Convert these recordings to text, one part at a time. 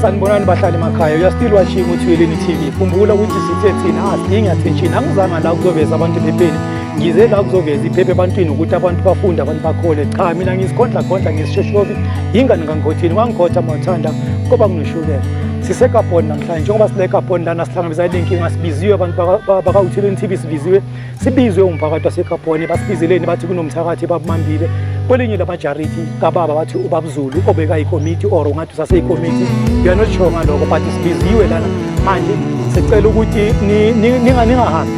Sanibonani bahlali emakhaya, you are still watching uThweleni TV. Khumbula ukuthi sithe thina asidingi attention. Angizanga la kuzoveza abantu ephepheni. Ngize la kuzoveza iphepha ebantwini ukuthi abantu bafunde, abantu bakhole. Cha, mina ngisikhondla khondla ngisishoshobi. Yingane kangikhothini, wangikhotha mawuthanda ngoba nginoshukela. SiseKaponi namhlanje, njengoba sile Kaponi lana sihlangabezana nenkinga, sibiziwe abantu baka-Uthweleni TV, sibiziwe sibizwe umphakathi waseKaponi. Basibizeleni bathi kunomthakathi babambile kwelinye lamajariti kababa, bathi ubabZulu obeka ikomiti or ungathi usaseyikomiti, we are not sure ngalokho, but sibiziwe lana manje. Sicela ukuthi ningahambi,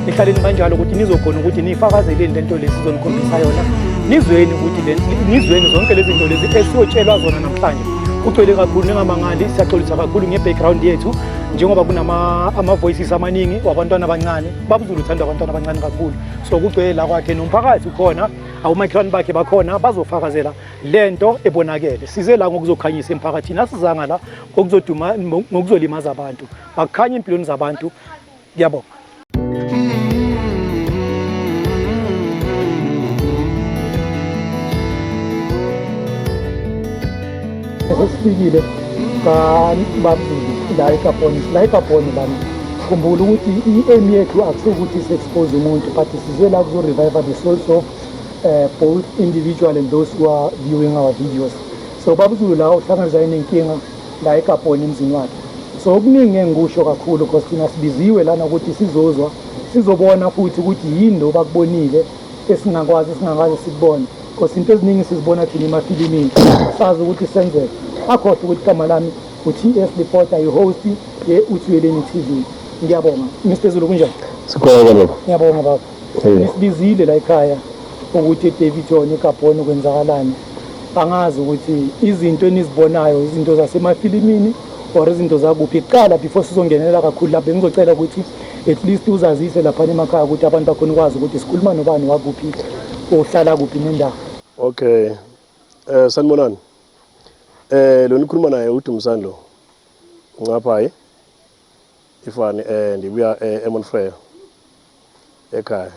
nihlaleni kanjalo ukuthi nizokhona ukuthi nifakazeleni lento lesi sizonikhombisa yona, nizweni ukuthi nizweni zonke lezi zinto lezi esiyotshelwa zona namhlanje. Kugcwele kakhulu, ningamangali. Siyaxolisa kakhulu nge-background yethu njengoba kunama ama-voices amaningi wabantwana abancane. BabZulu uthanda abantwana abancane kakhulu, so kugcwele la kwakhe, nomphakathi ukhona, awomakhelwane bakhe bakhona, bazofakazela lento ebonakele. Size la ngokuzokhanyisa emphakathini, asizanga la ngokuzoduma, ngokuzolimaza abantu. Bakukhanya empilweni zabantu. Ngiyabonga. Sesifikile kaBabZulu la eKaponi, la eKaponi lana. Khumbula ukuthi i-aim yethu akusiwukuthi si-expose umuntu, but size la kuzo-revive the souls of both individual and those who are viewing our videos. So babuZulu la uhlangabezane nenkinga la eKaponi emzini wakhe. So okuningi engikusho kakhulu because thina sibiziwe lana ukuthi sizozwa, sizobona futhi ukuthi yini lo bakubonile esingakwazi, esingakaze sikubone, because into eziningi sizibona thina emafilimini, sazi ukuthi senzeka. Akhohlwa ukuthi igama lami u-TS Reporter, i-host ye-Uthweleni TV. Ngiyabonga, Mr Zulu, kunjani? Sikhona, baba. Ngiyabonga, baba. Nisibizile la ekhaya ukuthi eDaveyton, eKaponi, kwenzakalani. Angazi ukuthi izinto enizibonayo izinto zasemafilimini or izinto zakuphi. Kuqala, before sizongenelela kakhulu lapho, bengizocela ukuthi at least uzazise laphana emakhaya ukuthi abantu bakhona ukwazi ukuthi sikhuluma nobani, wakuphi, uhlala kuphi nendawo. Okay. Sanibonani. Lo nikhuluma naye uDumsani lo. Ncaphayi. Ifani ndibuya eMount Frere. Ekhaya.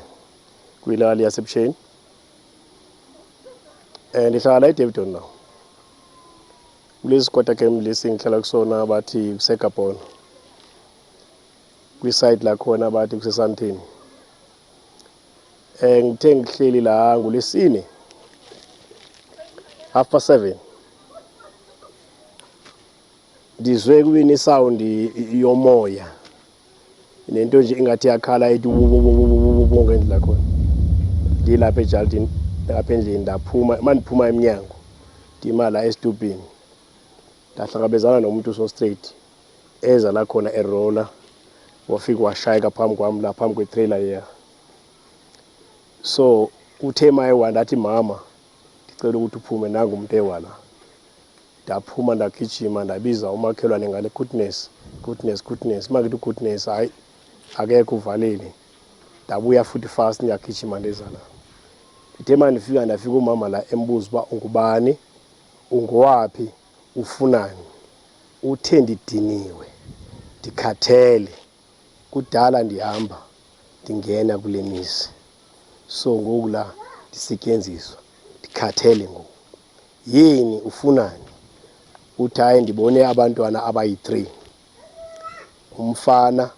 Kwilali yaseBusheni. Ndihlala la eDaveyton now. Kulesi squatter camp lesi ngihlala kusona bathi kuseGabon. Kwi-side la khona bathi kuseSandton. Ngithe ngihleli la ngolesine 7:30, ndizwe kube ne-sound yomoya nento nje ingathi yakhala ethi wu ngendlela khona. Ndilapha ejardini, lapha endlini, ndaphuma. Uma ndiphuma emnyango ndima la esitubhini, ndahlangabezana nomuntu so straight eza la khona erola, wafika washayeka phambi kwami la phambi kwe-trailer yeya. So uthe ma ewa, ndathi, "Mama, ndicela ukuthi uphume, nangu umuntu ewa la." Ndaphuma, ndagijima, ndabiza umakhelwane ngale, "Goodness, goodness, goodness." Uma ngithi goodness, hayi, akekho, uvalile. Ndabuya futhi fast, ngiyagijima, ndeza la. Ndithe ma ndifika, ndafika umama la embuza uba ungubani, ungowaphi, ufunani. Uthe, "Ndidiniwe, ndikhathele, kudala ndihamba ndingena kule mizi, so ngoku la ndisetyenziswa, ndikhathele ngoku. Yini, ufunani?" Uthi, "Hayi, ndibone abantwana abayi-3, umfana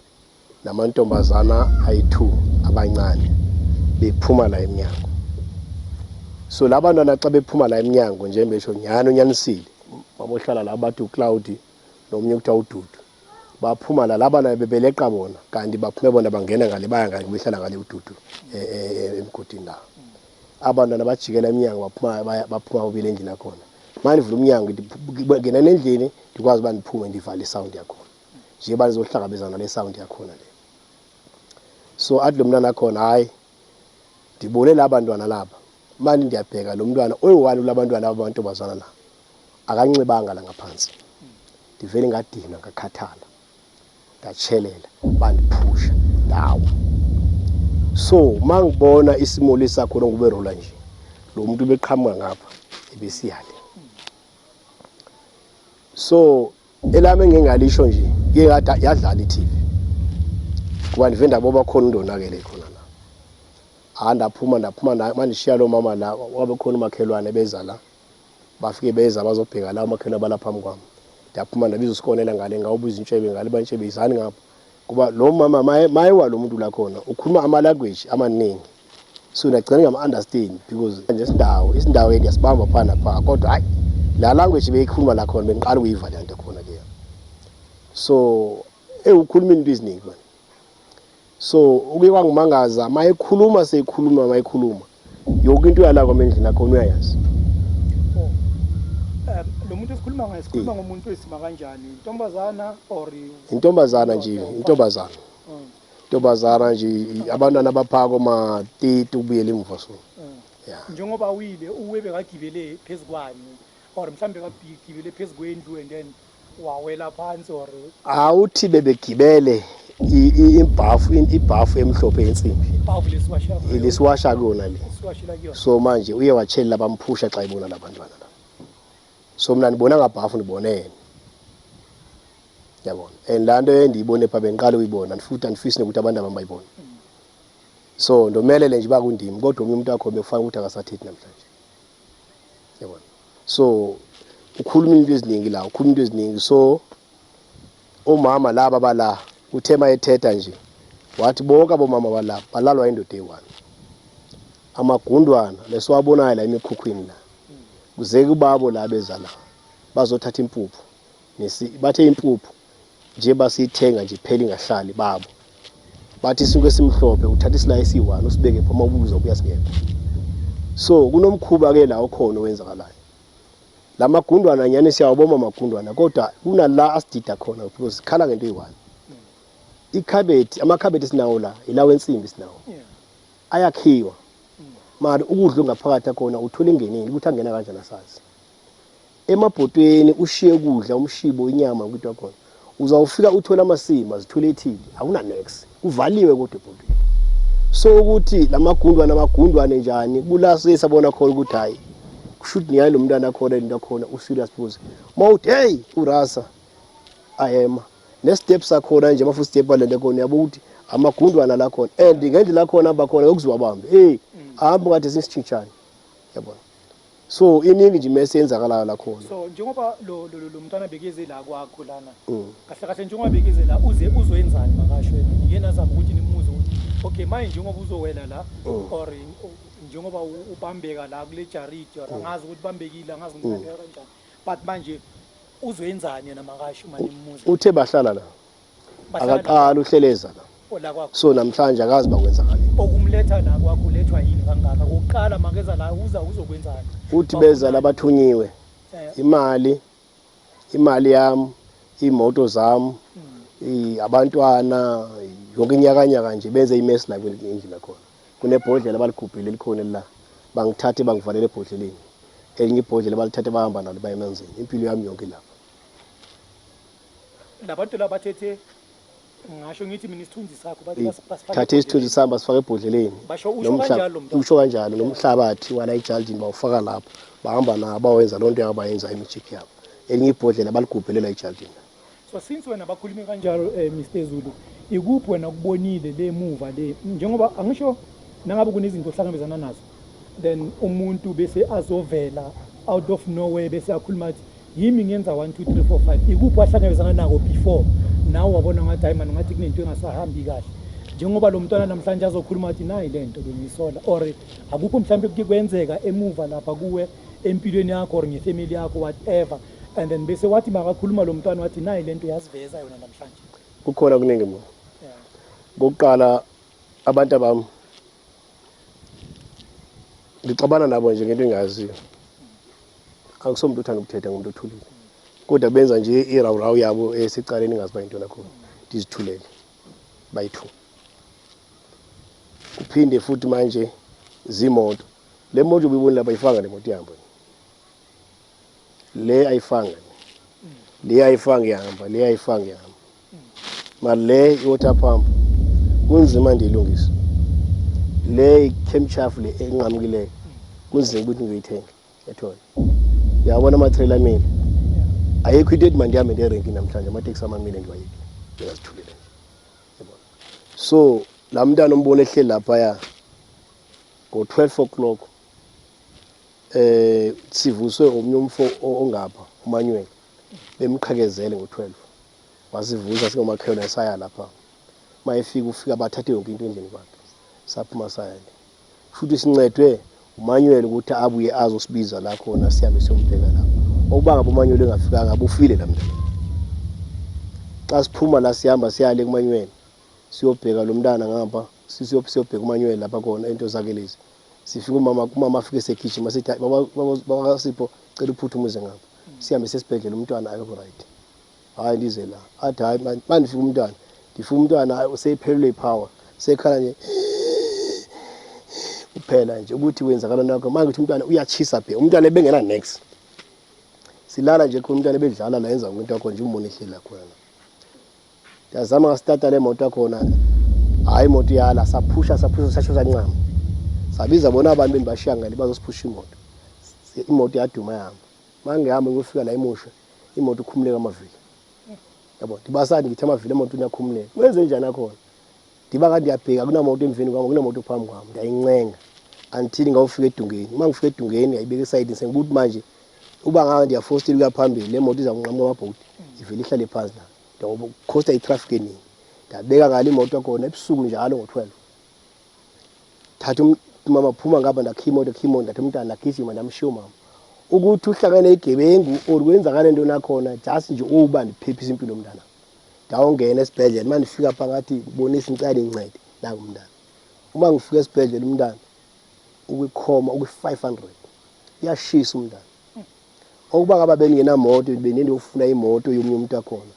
namantombazana ayi-2 abancane, bephuma la emnyango." So la bantwana xa bephuma la emnyango nje, besho nyhani, unyanisile babohlala la bathi uCloud nomnye kuthiwa uDudu, baphuma la labana bebeleqa bona, kanti baphume bona bangena ngale, baya ngale, behlala ngale uDudu emgodini la. Abantwana bajikela emnyango, baphuma, baphuma bobili endlini yakhona. Manje ndivula umnyango, ngithi, "Ngenani endlini," ndikwazi uba ndiphume, ndivale i-sound yakhona nje bazohlangabezana nale sound yakhona le. So athi lo mntwana akhona, "Hayi, ndibone la bantwana laba." Manje ndiyabheka lo mntwana oyi-one kulabantwana aba bantombazana la akanxibanga la ngaphansi. Ndivele ngadinwa, ngakhathala, ndatshelela, bandiphusha, ndawa. So mangibona isimo lesakhona ngoberola nje, lo muntu beqhamuka ngapha ebesiyale. So elami engingalisho nje, ke kade yadlala i-TV kuba ndive ndabo bakhona undonakele khona la. Ha, ndaphuma, ndaphuma mandishiya lo mama la, wabe khona umakhelwane beza la, bafike beza bazobheka la umakhelwane bala phambi kwami. Ndaphuma ndabiza usikonela ngale, ngawubuza intshebe ngale, bantshebe izani ngapha, kuba lo mama mayewa lo muntu la khona ukhuluma ama-language amaningi, so ndagcina ngingam-understand because nje isindawo ke ndiyasibamba phaa naphaa, kodwa hayi la language beyikhuluma la khona bengiqala ukuyiva le nto khona ke. So ewukhuluma into eziningi man, so uke kwangimangaza mayekhuluma, seyikhuluma mayekhuluma yonke into yala kwami endlini akhona uyayazi. Oh. Lo muntu esikhuluma ngaye, sikhuluma ngomuntu wesima kanjani? Intombazana or Intombazana nje, intombazana. Intombazana nje, abantwana abaphaka ma-30 ukubuyela emuva, so yeah. Njengoba wile uwe, bekagibele phezu kwani, or mhlawumbe bekagibele phezu kwendlu and then wawela phansi or? Awuthi bebegibele ibhafu emhlophe yensimbi. Ibhavu lesiwasha? Lesiwasha kuyona le. Siwashela kuyona. So manje uye watshelela, bamphusha xa ibona labantwana la. So mna ndibona ngabhafu, ndibone yena, yabona, and laa nto endiyibone phaa bendiqala uyibona futhi andifisi nokuthi abantu abam bayibone, so ndomelele nje uba kundim, kodwa omnye umntu akho bekufanele ukuthi akasathethi namhlanje, yabona. So ukhuluma into eziningi la, ukhuluma into eziningi. So omama laba bala, uthe mayethetha nje wathi bonke abomama balapha balalwa indoda eyi-one, amagundwana lesiwabonayo la emikhukhwini la kuze kubabo la beza la bazothatha impuphu bathe impuphu nje basiyithenga nje phela ingahlali babo, bathi isinkwa esimhlophe uthatha isilayi esiyi-one usibeke phoma ubuza ubuya singekho. So kunomkhuba ke la okhona owenzakalayo, la magundwana nyani siyawaboma amagundwana, kodwa kunala asidida khona because sikhala ngento eyi-one, ikhabethi. Amakhabethi sinawo la, ilawo ensimbi sinawo, ayakhiwa, mara ukudla ongaphakathi akhona uthola ingenile ukuthi angena kanjani asazi. Emabhotweni ushiye ukudla, umshibo, inyama ukuthi wakhona uzawufika uthole amasima zithulethile, akuna nex, kuvaliwe kodwa ebhotweni. So ukuthi lamagundwane, amagundwane njani kula sesabona khona ukuthi hayi, kusho ukuthi nyani lo mntwana khona into akhona userious, because mawuthi hey urasa ayema ne-step sakhona nje, ama-footstep alento khona uyabo ukuthi amagundwana la khona, and ngendlela khona hamba khona yokuziwa bambe hey ahamba ngathi sisitshintshane, yabona. So iningi nje imese eyenzakalayo la khona. So njengoba lo mntwana bekeze la kwakho lana, kahle kahle njengoba bekeze la, uze uzoyenzani makasho yena? Yena azama ukuthi nimuze ukuthi okay manje njengoba uzowela la or njengoba ubambeka la kule jaridi or angazi ukuthi bambekile, angazi ukuthi bambeka kanjani, but manje uzoyenzani yena makasho uma nimuze? Uthe bahlala la. Bahlala la? Akaqala uhleleza la. O, la kwakho. So namhlanje akazi bakwenzakaleni. Okumletha la kwakho ulethwa yini kangaka kokuqala? Makeza la uza uzokwenzani? Uthi beza labathunyiwe, imali yami, iy'moto zami, abantwana, yonke inyakanyaka nje benze imesi la endlini lakhona. Kunebhodlela abaligubhile elikhona la, bangithathe bangivalele ebhodleleni, elinye ibhodlela balithathe bahamba nalo baye emanzini. Impilo yami yonke lapha. Labantu laba bathethe, ngasho ngithi mina isithunzi sakho bathi basifake thathe isithunzi sami basifake ebhodleleni. Basho usho kanjalo lo mntwana? Usho kanjalo. Nomhlabathi wala ejaldini bawufaka lapho, bahamba nabo bawenza loo nto yabo bayenza imijiki yabo. Elinye ibhodlela baligubhele la ejaldini. So since wena bakhulume kanjalo, Mr Zulu, ikuphi wena kubonile le muva le, njengoba angisho nangabe kunezinto ohlangabezana nazo, then umuntu bese azovela out of nowhere bese akhuluma athi yimi ngenza 1 2 3 4 5, ikuphi wahlangabezana nako before nawe wabona ngathi hayi mani, ngathi kunento engasahambi kahle, njengoba lo mntwana namhlanje azokhuluma athi nayi le nto bengiyisola, or akukho mhlawumbe kuke kwenzeka emuva lapha kuwe empilweni yakho or ngefamily yakho, whatever, and then bese wathi makakhuluma lo mntwana wathi nayi lento yaziveza yona namhlanje? Kukhona kuningi mo. Kokuqala abantu abami ngixabana nabo nje ngento engaziyo. Akusomuntu uthanda ukuthetha, ngumuntu othulile, kodwa benza nje irawurawu yabo esecaleni ingazi uba yintoni akhona, ndizithulele bayi-two. Kuphinde futhi manje zimoto, le moto ubuyiboni lapha ayifanga, le moto ihamba, le ayifanga, le ayifanga ihamba, le ayifanga ihamba, mara le i-water pump kunzima ndiyilungise, le i-camshaft le enqamukileyo kunzima ukuthi ngiyoyithenga ethole. Uyabona amatrailer amile, ayikho into ethi mandihambe ndiyerenki namhlanje, amateksi amamile ndiwayekile, ndingazithulela nje, yabona. So laa mntana umbona ehleli laphaya ngo-12 o'clock, sivuswe omnye umfo ongapha uManuel. Bemqhekezele ngo-12. Wasivusa singomakhelwane saya lapha. Uma efika ufika bathathe yonke into endlini kwakhe. Saphuma saya le. Futhi sincedwe uManuel ukuthi abuye azosibiza la khona sihambe siyombheka lapho. Okuba ngabe uManuel engafikanga abufile la mntana. Xa siphuma la sihamba siyale kuManuel siyobheka lo mntana ngapha siyobheka uManuel lapha khona into zakhe lezi. Sifika umama afike segijima sithi baba baba Sipho cela uphuthume uze ngapha. Sihambe sesibhedlela umntwana akekho right. Hayi ndize la. Athi hayi mandifika umntwana. Ndifika umntwana useyiphelelwe ipower. Sekhala nje kuphela nje ukuthi kwenzakala nakho manje ukuthi umntwana uyachisa bhe umntwana ebengena next silala nje khona umntwana ebedlala la yenza into yakho nje umbone ehleli la khona ndiyazama ngasitata le moto yakhona hayi imoto iyala saphusha saphusha sasho sancama sabiza bona abantu bendibashiya ngale bazosiphusha imoto imoto yaduma yahamba mangihamba ngiyofika la imusha imoto ikhumuleka amavili yabo ndibasani ngithi amavili emoto uyakhumuleka wenze njani akhona ndiba kanti ndiyabheka kunamoto emveni kwami kunemoto phambi kwami ndiyayincenga until ngawufika edungeni uma ngifika edungeni ngayibeka esayidini sengibuthi manje uba ngaka ndiyafostela ukuya phambili le moto iza kunqamuka amabhodi ivele ihlale phansi la ngoba kukhosta i-traffic eningi ndabeka ngale imoto khona ebusuku njalo ngo-12 thatha umama phuma ngapha ndakhiya imoto khiya imoto ndathi umntana ndagijima ndamshiya umama ukuthi uhlangane igebengu or kwenzakala into nakhona just nje uba ndiphephisa impilo yomntana ndawongena esibhedlela uma ndifika pha ngathi bonisa ngicela ningincede nangu umntana uma ngifika esibhedlela umntana ukwikhoma ukwi-500 uyashisa umntana okuba ngaba bengingenamoto benindiyofuna imoto yomunye umuntu akhona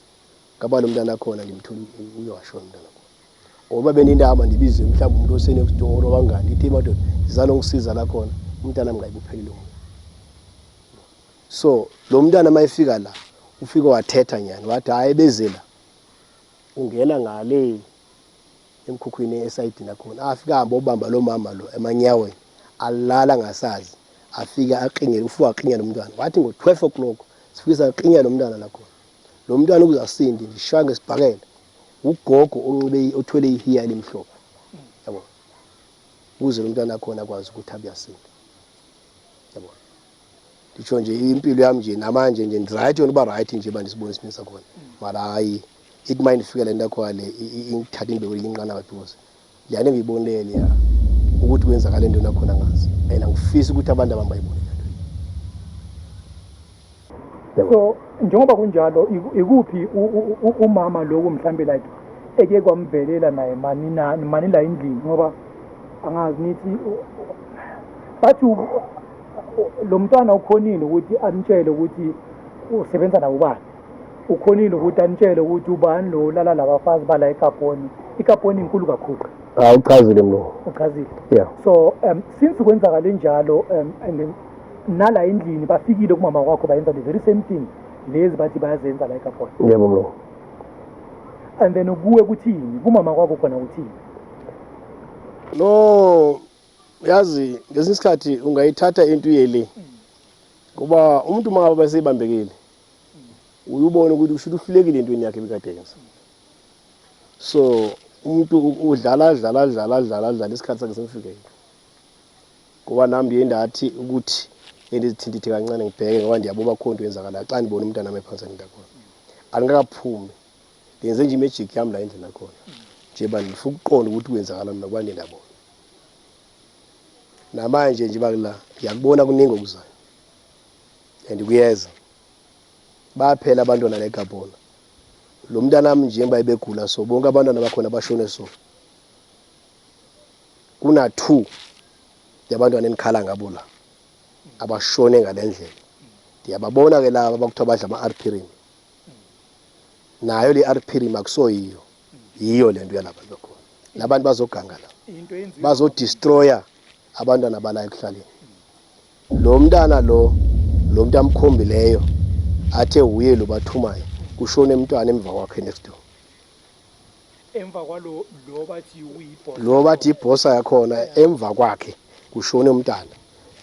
ngaba lo mntana akhona ngimthola uyowashona umntana khona ngoba benindaba ndibize mhlawumbe umuntu ose-next door abangani ithi madoda ngizalo ngisiza la khona umntana mngayibuphelile umoya so lo mntana uma efika la ufike wathetha nyani wathi hhayi bezela ungena ngale emkhukhwini esayidini akhona afike ahambe obamba lo mama lo emanyaweni alala ngasazi afike aqingele ufike aqinye lo mntwana wathi ngo-12 o'clock sifike saqinya lo mntwana lakhona lo mntwana ukuze asinde ndishaya ngesibhakela ugogo onxibe othwele ihiya elimhlophe yabo ukuze lo mntwana akhona akwazi ukuthi abe asinda yabo nditsho nje impilo yami nje namanje nje ndirayithi yona uba rayithi nje uba ndisibone isimini sakhona mara hayi ithi uma ndifika le nto yakhoya le ingithathe indibeke kwelinye inqanaba because leyana engiyibonileyo leya ukuthi kwenzakala entoni akhona ngazi and angifisi ukuthi abantu abami bayibone le nto. So njengoba kunjalo ikuphi umama lokhu mhlambe like eke kwamvelela naye mani na mani la endlini ngoba angazi nithi bathi lo mntwana ukhonile ukuthi anitshele ukuthi usebenza nawo ubani ukhonile ukuthi anitshele ukuthi ubani lo lala labafazi bala eKaponi iKaponi inkulu kakhulu. Hayi uchazile mlo. Uchazile. Yeah. So since kwenzakale njalo and then nala endlini bafikile kumama wakho bayenza the very same thing lezi bathi bayazenza la eKaponi. Yebo mlo. And then kuwe kuthini kumama kwakho khona kuthini? No yazi ngesinye isikhathi ungayithatha into uyele ngoba umuntu uma ngabe beseyibambekile uyubona ukuthi usho uhlulekile entweni yakhe ebikade yenza so umuntu udlala dlala dlala dlala dlala isikhathi sakhe semfikele ngoba nami ndiye ndathi ukuthi endizithintithe kancane ngibheke ngoba ndiyaboba kho nto yenzakalayo xa ndibona umntana am ephantsi into khona andingakaphumi ndenze nje imagic yami la endlini akhona nje ba ndifuna ukuqonda ukuthi kwenzakala mna kuba ndiyabona namanje nje bakula ngiyakubona kuningi okuzayo and kuyeza bayaphela abantwana la eGabona lo mntanami njengoba ebegula so bonke abantwana bakhona bashone so kuna 2 yabantwana enikhala ngabo la abashone ngalendlela ndiyababona ke laba abakuthiwa badla ama-arpirin nayo le arpirin akusoyiyo yiyo lento yalaba bakhona labantu bazoganga la bazodestroya abantwana bala ekuhlaleni lo mntana lo lo muntu amkhombileyo athe uye lo bathumayo kushone umntwana emva kwakhe next door emva kwalo lo bathi uyibhosa lo bathi ibhosa yakhona emva kwakhe kushone umntana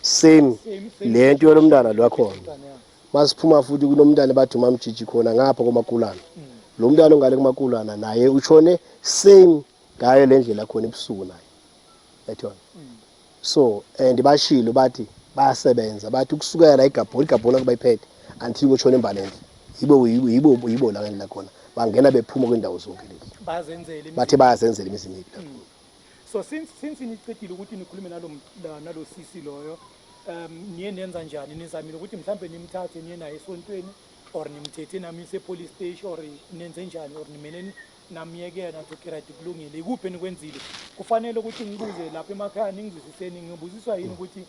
same lento yolomntana lo yakhona masiphuma futhi kunomntana bathi umamjiji khona ngapha komakulana lo mntana ongale kumakulana naye ushone same ngayo le ndlela khona ebusuku naye yayithona so and bashilo bathi bayasebenza bathi ukusukela la igabhona igabhona kubayiphethe until kutshona imbalenhle Yibo yibo yibo la ngendlela khona bangena bephuma kwindawo zonke lezi. Bazenzele. Bathe bayazenzela imizini yethu la. So since nicedile ukuthi nikhulume nalo sisi loyo, niye nenza njani? Nizamile ukuthi mhlambe nimthathe niye naye esontweni, or nimthethe namise police station, or nenze njani, or nimele namyekela nathi okay, right, kulungile? Ikuphi enikwenzile? Kufanele ukuthi ngibuze lapha emakhaya, ningizwisiseni. Ngibuziswa yini ukuthi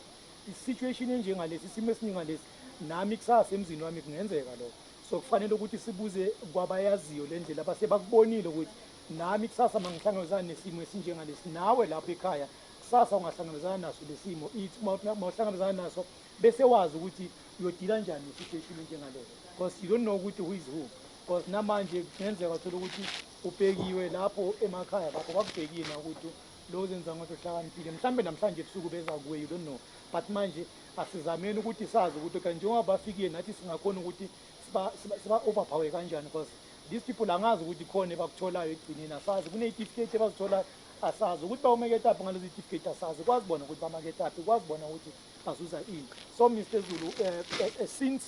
i-situation enjengalesi, isimo esinjengalesi, nami kusasa emzini wami kungenzeka lokho. So kufanele ukuthi sibuze kwabayaziyo le ndlela, abasebakubonile ukuthi nami kusasa mangihlangabezana nesimo esinjengalesi, nawe lapho ekhaya kusasa ungahlangabezana naso lesimo, ithi uma uhlangabezana naso bese wazi ukuthi uyodila njani ne-situation enjengaleyo, because you don't know ukuthi who is who, because namanje kungenzeka uthole ukuthi ubhekiwe lapho emakhaya, lapho bakubhekile na ukuthi lo zenza ngathi uhlakaniphile, mhlambe namhlanje ebusuku beza kuwe, you don't know. But manje asizameni ukuthi sazi ukuthi okay, njengoba bafikile nathi singakhona ukuthi siba overpower kanjani, because these people angazi ukuthi khona ebakutholayo ekugcineni, asazi kuney'tifiketi ebazitholayo, asazi ukuthi bawumaketaphi ngalezo y'tifiketi, asazi kwazi bona ukuthi bamaketaphi, kwazi bona ukuthi bazuza ini. So Mr Zulu, since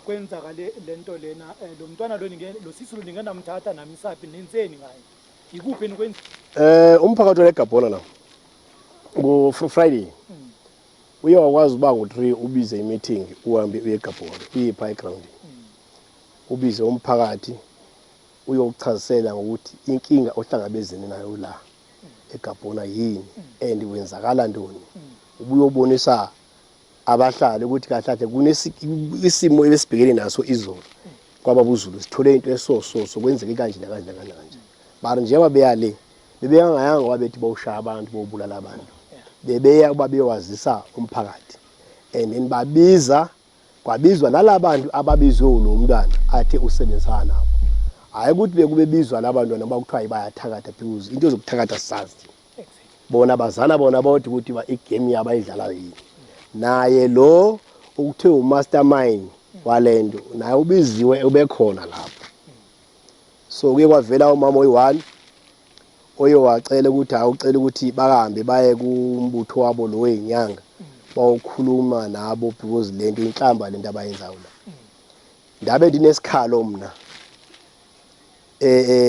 kwenzakale lento lena, lo mntwana lo lo sisi lo ningenamthatha namisaphi, nenzeni ngaye? Ikuphi enikwenza? Umphakathi wale la ngo Friday uye wakwazi uba ngo-3 ubize i-meeting, uhambe uye eGabona, uye pha egroundini, ubize umphakathi uyokuchazisela ngokuthi inkinga ohlangabezene nayo la eGabona yini and kwenzakala ntoni, ubuyobonisa abahlali ukuthi kahle kahle kunesimo ebesibhekene naso izolo kwababuZulu, sithole into eso so so, kwenzeke kanje nakanje nakanje nakanje. Mara njengoba beya le, bebengayanga ngoba bethi bawushaya abantu, bowubulala abantu, bebeya ukuba beyowazisa umphakathi and then babiza, kwabizwa nalabantu ababizwe lo mntwana athe usebenzisana nabo. Hhayi ukuthi bekubebizwa labantwana ngoba kuthiwa bayathakatha, because into zokuthakatha sisazi bona bazana bona bodwa ukuthi igame yabo ayidlalayo yini. Naye lo okuthiwe umastermind walento naye ubiziwe, ubekhona lapho. So kuye kwavela umama oyi-one oye wacela ukuthi hayi, ucela ukuthi bahambe baye kumbutho wabo lo wey'nyanga, bawukhuluma nabo, because lento inhlamba lento abayenzayo la. Ndabe ndinesikhalo mna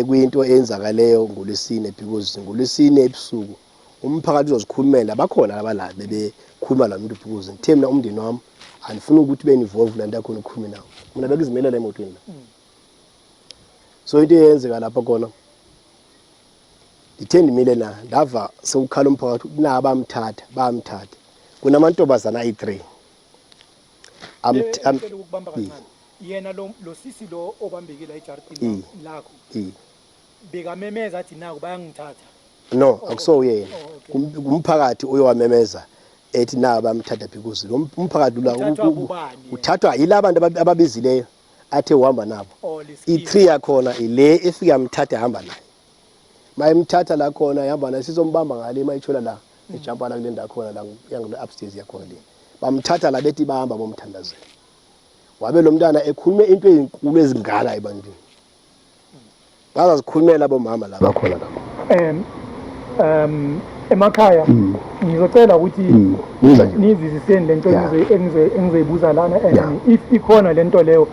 kwinto eyenzakaleyo ngolwesine, because ngolwesine ebusuku umphakathi uzozikhulumela, bakhona abala bebekhuluma la muntu, because ngithe mina umndeni wami andifuni ukuthi be-involve la nto yakhona, ukukhulume nawo. Mina bekuzimelela emotweni la. So into eyenzeka lapho khona, ndithe ndimile na, ndava sekukhala umphakathi na, bamthatha, bamthatha, kunamantombazana ayi-3. Ngicela ukubamba kancane. Yena lo sisi lo obambekile ejardini lakho bekamemeza athi naku bayangithatha? No, akuso yena. Kumphakathi uyowamemeza ethi na bamthatha, because lo umphakathi la Uthathwa kubani? Uthathwa yila bantu ababizileyo athe uhamba nabo. Oh, le I-3 yakhona ile efika yamthatha, ihamba naye, mayimthatha la khona ihamba naye, sizombamba ngale mayithola la ejampa la kule ndawo khona la yangule upstairs yakhona le, bamthatha la bethi bahamba bomthandazela. Wabe lo mntana ekhulume into ezinkulu ezingaka ebantwini, bazazikhulumela bomama la bakhona lapho. Emakhaya ngizocela ukuthi Buza nje. Nizwisiseni lento engizoyibuza lana and if ikhona lento leyo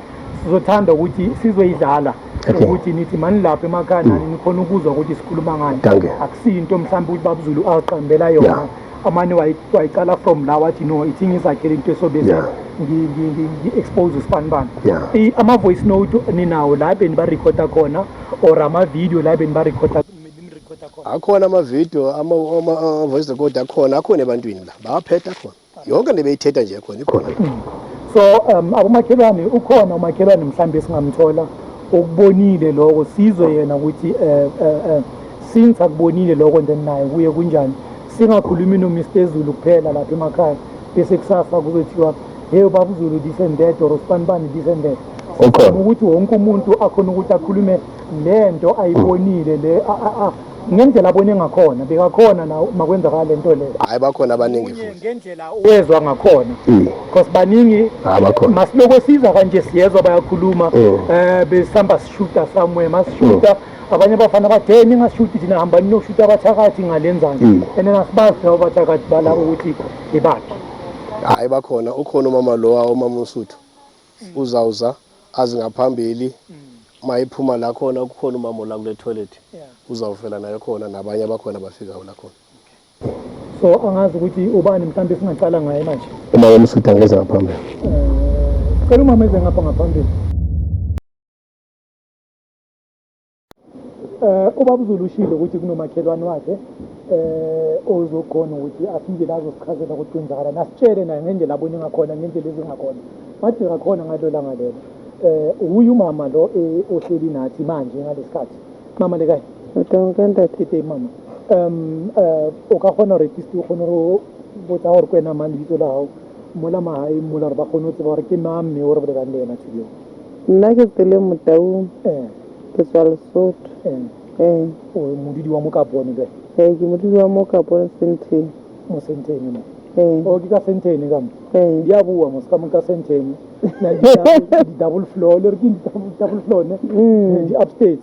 sizothanda ukuthi sizoyidlala ukuthi nithi manilapha emakhaya nani nikhona ukuzwa ukuthi sikhuluma ngani. Dankie. Akusiyinto mhlawumbe ukuthi babuZulu aqambela yona, amane wayicala from la wathi no, ithi ngizakhele into esobese ngi-expose usibanibani. Ama-voice note ninawo la benibarekhoda khona, or ama-video la benibarekhoda, nimrekhoda khona? Akhona amavidiyo, ama-voice record akhona, akhona ebantwini la bawaphetha khona, yonke nto beyithetha nje khona ikhona la. So abomakhelwane, ukhona umakhelwane mhlawumbe esingamthola okubonile lokho, sizwe yena ukuthi since akubonile lokho, then naye kuye kunjani, singakhulumi no-Mr Zulu kuphela lapha emakhaya, bese kusasa kuzothiwa hey, ubaba uZulu this and that, or usibanibani this and that. Ukhona. Sizama ukuthi wonke umuntu akhona ukuthi akhulume le nto ayibonile le ngendlela abone ngakhona, bekakhona na makwenzakala le nto leyo. Hayi, bakhona abaningi Omunye futhi. Ngendlela wezwa ngakhona, because baningi. Ah, bakhona. Masiloko siza kanje siyezwa bayakhuluma. Besihamba sishuta somewhere, masishuta abanye abafana bathi hey, ningashuti thina, hambani niyoshuta abathakathi ngalenzani. And then asibazi labo bathakathi balabo ukuthi ibaphi. Hayi, bakhona, ukhona umama lowa, umama uSuthu uzawuza. Azi ngaphambili uma iphuma la khona kukhona umama la kule toilet uzawufela naye khona nabanye abakhona bafikayo la khona. So angazi ukuthi ubani mhlawumbe singaqala ngaye manje. Umama uMsuthu angeze ngaphambili. Cela umama eze ngapha ngaphambili. Ubaba uZulu ushilo ukuthi kunomakhelwane wakhe ozokhona ukuthi afike la azosichazela ukuthi kwenzakalani, asitshele naye ngendlela abone ngakhona, ngendlela ezingakhona. Bathi ngakhona ngalelo langa lelo. Uye umama lo ohleli nathi manje ngalesikhathi. Mama le kae? O teng ka ntate. Ke teng mama. O ka kgona gore ke o kgone go botsa gore ke wena mang lebitso la gago mola magaeng mola gore ba kgone go tseba gore ke mang mme o re bolelang le ena today. Nna ke Tsele Motaung. Ke tswa Lesotho. Ee. O modudi wa mo Kapone be? Ee, ke modudi wa mo Kapone Sentene. Mo Sentene mo? Ee. O ke ka Sentene ka mo? Ee. Di a boa mo se ka mo ka Sentene. Na di double floor, le re ke di double floor ne? Di upstairs.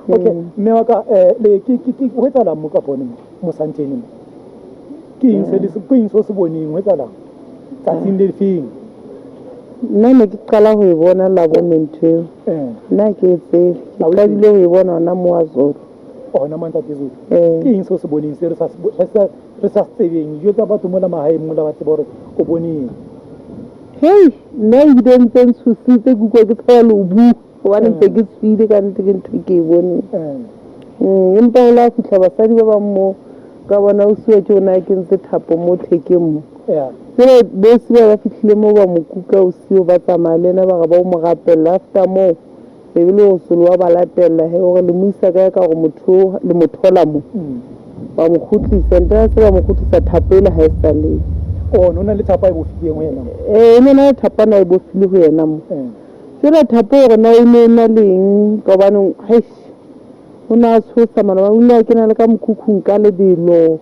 Okay, mme wa ka le ke ke ke ho etsahalang mo Kapone mo? Mo Sentene mo? Ke eng se le ke eng se o se boneng ho etsahalang? Tsatsing le feng? Nna ne ke qala ho e bona Labone ntho eo. Nna ha ke e tsebe. Ke qadile ho e bona hona mo wa Zulu. Hona mo ntate Zulu. Ke eng se o se boneng se re sa re sa se tsebeng? Dijo tsa batho mola mahaeng mola ba tseba hore o boneng. Hei, nna ebile ntse ntshositse ke utlwa ke tshaba le ho bua hobane ntse ke tswile ka nnete ke ntho e ke e boneng. Empa o la fihla basadi ba bang moo ka bona o siwa ke o ne a kentse thapo mo thekeng mo. Tsebe bosi ba ba fihlile moo ba mo kuka o siyo ba tsamaya le yena ba re ba o mo rapella after moo e be le gore Solo wa ba latella he gore le mo isa kae ka gore motho o le mo thola mo ba mo kgutlisa nte se ba mo kgutlisa thapo ele ha e sa le. Oh, no na le thapo a e bofileng ho yena mo. Ee, ne na le thapo a na e bofile ho yena mo. Jwale thapo gore na e ne e na le eng ka gobane heish o ne a tshosa mara o ile a kena le ka mokhukhung ka lebelo.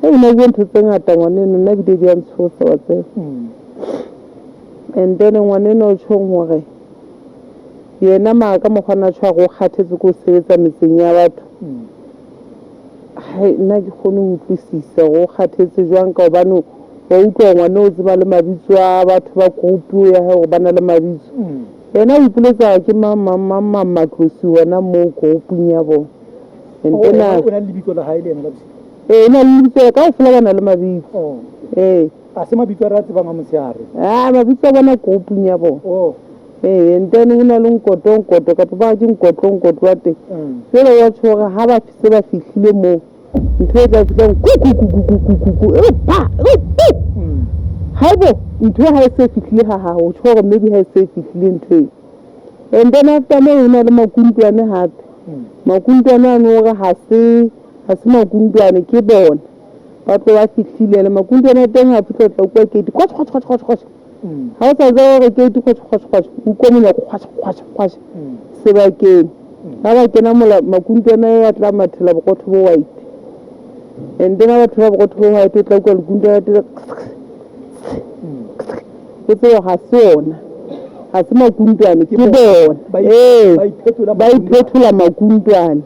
Hei, o ne a bua ntho tse ngata ngwaneno nna ebile di a ntshosa wa tseba. And then ngwaneno o tjhong hore yena mara ka mokgwa na tjho a re o kgathetse ke ho sebetsa metseng ya batho. Hai, nna ke kgone ho utlwisisa hore o kgathetse jwang ka hobane wa utlwa hore ngwana o tseba le mabitso a batho ba group ya hae hore ba na le mabitso. Yena o ipoletsa hore ke mang mang mang mang Matlosi hona moo groupung ya bona. And Oh, then yena o na le lebitso la hae le yena la bosiu. Ee, o na le lebitso kaofela ba na le mabitso. Oh. Ee. A se mabitso a re a tsebang a motshehare. Ah, mabitso a bona groupung ya bona. Oh. Ee, and then ho na le nkoto nkoto kapa ba re ke nkotlo nkotlo wa teng. Jwale wa tjho hore ha ba se ba fihlile moo ntho e tla fihlang ku ku ku ku ku ku ku e pa e pu. Haebo ntho ha e se fihlile ha hao o tjho hore maybe ha e se fihlile ntho e. And then after moo ho na le makuntwane hape. Makuntwane ano hore ha se ha se makuntwane ke bona ba tlo ba fihlile le makuntwane a teng ha fihla o tla utlwa keiti kgwatjh kgwatjh kgwatjh kgwatjh kgwatjh. Ha o sa tsebe hore keiti kgwatjh kgwatjh kgwatjh o utlwa monyako kgwatjh kgwatjh kgwatjh sebakeng. Ha ba kena mola makuntwane a tla mathela borotho bo white. And then ha ba thola borotho bo white o tla utlwa lekuntwane la teng o tsebe ga se ona ga se makuntwane ke bona ee ba iphethola makuntwane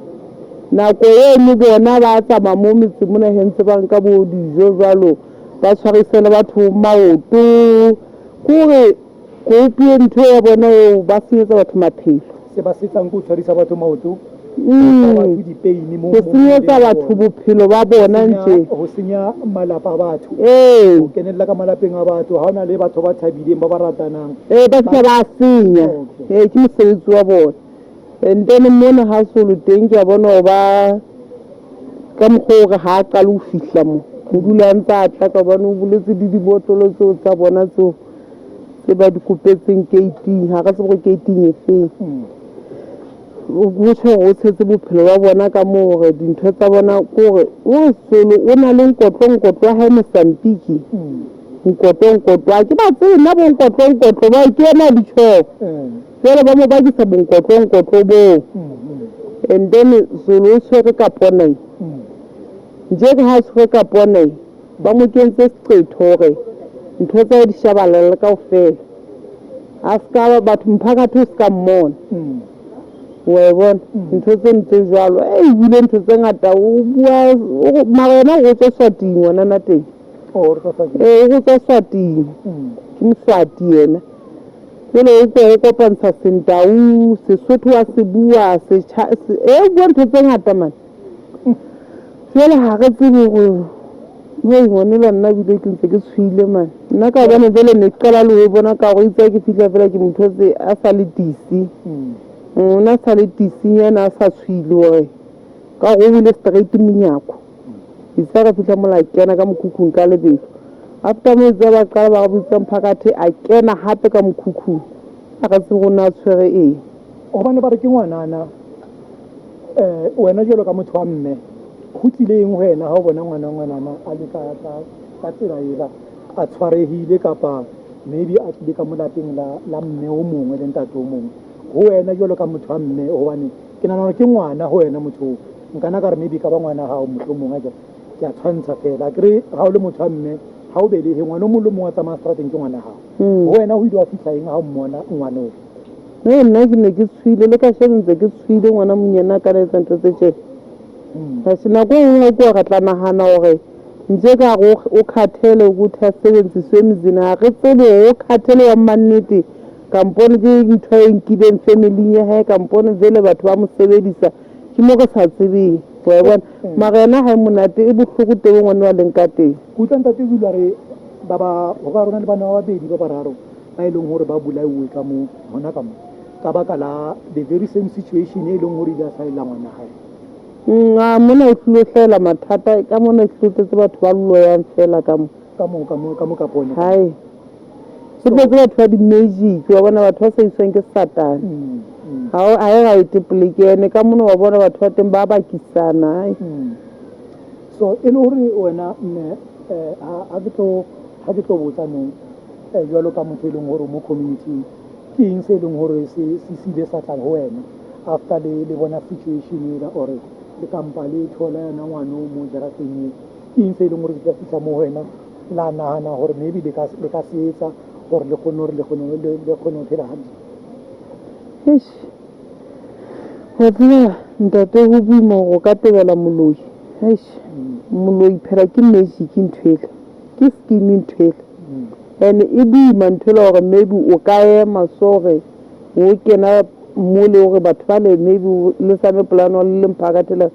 nako eno bona ba tsamaya mo metseng mona he ntse ba nka bo dijo jwalo ba tshwarise le batho maoto kore kopi ntho ya bona eo ba senyetsa batho maphelo. Se ba se etsang ke ho tshwarisa batho maoto, ho fa batho dipeini mo Ho senyetsa batho bophelo ba bona ntje. Ho senya malapa a batho. Ee. Ho kenella ka malapeng a batho, ha hona le batho ba thabileng ba ba ratanang. Ee, ba fihla ba senya. Okay. Ee, ke mosebetsi wa bona. And then mona ha Solo teng ke a bona hore ba ka mokgwa o re ha a qale ho fihla mo. O dula a ntse a tla ka hobane o boletse le dibotlolo tseo tsa bona tseo tse ba di kopetseng keiting, ha re tsebe hore keiting e feng. Ho tjho hore o tshetse bophelo ba bona ka moo hore dintho tsa bona ke hore o re Solo o na le nkotlo nkotlo wa hae Mozambique. Nkotlo nkotlo ha ke ba tsebe nna bo nkotlo nkotlo bao ke yena a di tjhong. Jwale ba mo bakisa bonkotlo nkotlo boo. And then Zulu o tshwere ka pone. Nje ka ha tshwere ka pone ba mo kentse seqetho hore ntho tsa hae di shabalale kaofela. A ska batho mphakathi o ska mmona. Wa e bona ntho tse ntse jwalo. E bile ntho tse ngata o bua mara yena o tswa Swating ngwanana teng. Oh, o tswa Swating. Ee, o tswa Swating. Ke Moswati yena. Jwale o ko o kopantsha Sentau, Sesotho wa se bua, setjha e o bua ntho tse ngata mane. Jwale ha re tsebe hore hei ngwanelwa nna ebile ke ntse ke tshohile mane. Nna ka hobane jwale ne ke qala le ho e bona ka hore itse ha ke fihla fela ke mo thotse a sa le tisi. O ne a sa le tisinyana a sa tshohile hore ka hore o wile straight monyako. Itse ha re fihla mola a kena ka mokhukhung ka lebelo. After moo itse ba qala ba re bitsa mphakathe a kena hape ka mokhukhung. Ha re tsebe hore o ne a tshwere eng. Hobane ba re ke ngwanana. Wena jwalo ka motho wa mme, ho tlile eng ho wena ha o bona ngwana ngwanana a le ka tsela ela, a tshwarehile kapa maybe a tlile ka mo lapeng la mme o mongwe le ntate o mongwe? Ho wena jwalo ka motho wa mme, hobane ke nahana hore ke ngwana ho wena motho oo. Nka na ka re maybe e ka ba ngwana hao mohlomong, akere ke a tshwantsha fela. Akere ha o le motho wa mme, ha o belehe ngwana o mong le o mong a tsamayang seterateng ke ngwana hao. Ho wena ho ile wa fihla eng ha o mmona ngwana oo? Ee, nna ke ne ke tshohile le kasheno ntse ke tshohile ngwana monyane a ka na etsa ntho tse tjena. Atjhe, nako e nngwe ko re tla nahana hore nje ka re o khathele ukuthi a sebenziswe emizini ha re tsebe hore o khathele wa mannete kampone ke ntho e nkileng familing ya hae kampone vele batho ba mo sebedisa ke mo re sa tsebeng wa e bona mara yena ha e monate e bohloko teng ngwane wa leng ka teng. Ke utlwa ntate Zulu a re ba ba ho ka rona le bana ba babedi ba bararo ba e leng hore ba bolauwe ka mo hona ka mo ka baka la the very same situation e leng hore ile ya hlahella ngwana hae. A mona o tlilo hlahela mathata ka mona e tlilo tletse batho ba loyang fela ka mo. Ka mo ka mo ka mo ka pone. Hai. Go tletse batho ba di-magic wa bona batho ba sa iswang ke satane. Ha o ha e right poleke ene ka mona wa bona batho ba teng ba bakisana hai. So e le hore wena mme ha ke tlo ha ke tlo botsa no jwalo ka motho e leng hore o mo community-ing, ke eng se e leng hore se se ile sa tla ho wena after le bona situation ela or le kampa le thola yona ngwana o mo jarateng eo? Ke eng se e leng hore se tla fihla mo ho wena la nahana hore maybe le ka le ka se etsa hore le kgone hore le kgone le kgone ho phela hantle? Eish. Wa tseba ntate ho boima hore o ka tebela moloi. Eish. Moloi phela ke magic ntho ela. Ke scheme ntho ela. And e boima ntho ela hore maybe o ka ema so hore o kena mole hore batho bale maybe le same polane le le mphakathi le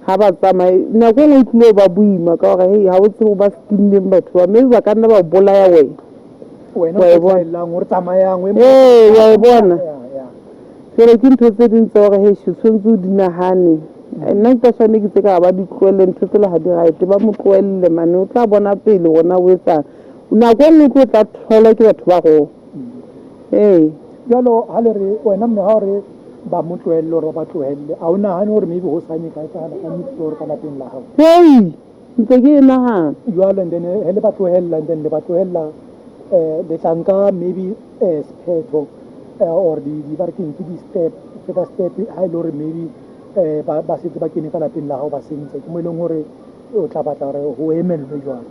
ha ba tsamaye. Nako e nngwe e tlilo ba boima ka hore hei ha o tsebe hore ba scheme-leng batho ba. Maybe ba ka nna ba o bolaya wena. Wena Wa o e bona? tsaellang hore tsamayang o e Ee, wa e bona? Ya, ya. Jwale ke ntho tse ding tsa hore heish tshwanetse o di nahane. Nna ke swane ke tse ka ba di tlohelle ntho tsela ha di right, ba mo tlohelle mane o tla bona pele hore na o etsang. Nako e nngwe o tlo tla tholwa ke batho ba wrong. Ee. Jwalo ha le re wena mme ha o re ba mo tlohelle hore ba ba tlohelle, a o nahane hore maybe hosane e ka etsahala ka next door ka lapeng la hao? Hei, ntse ke e nahana. Jwalo and then he le ba tlohella and then le ba tlohella le tla nka maybe sephetho or di ba re keng ke di-step further step ha e le hore maybe ba setse ba kene ka lapeng la hao ba sentse, ke mo e leng hore o tla batla hore ho emellwe jwalo.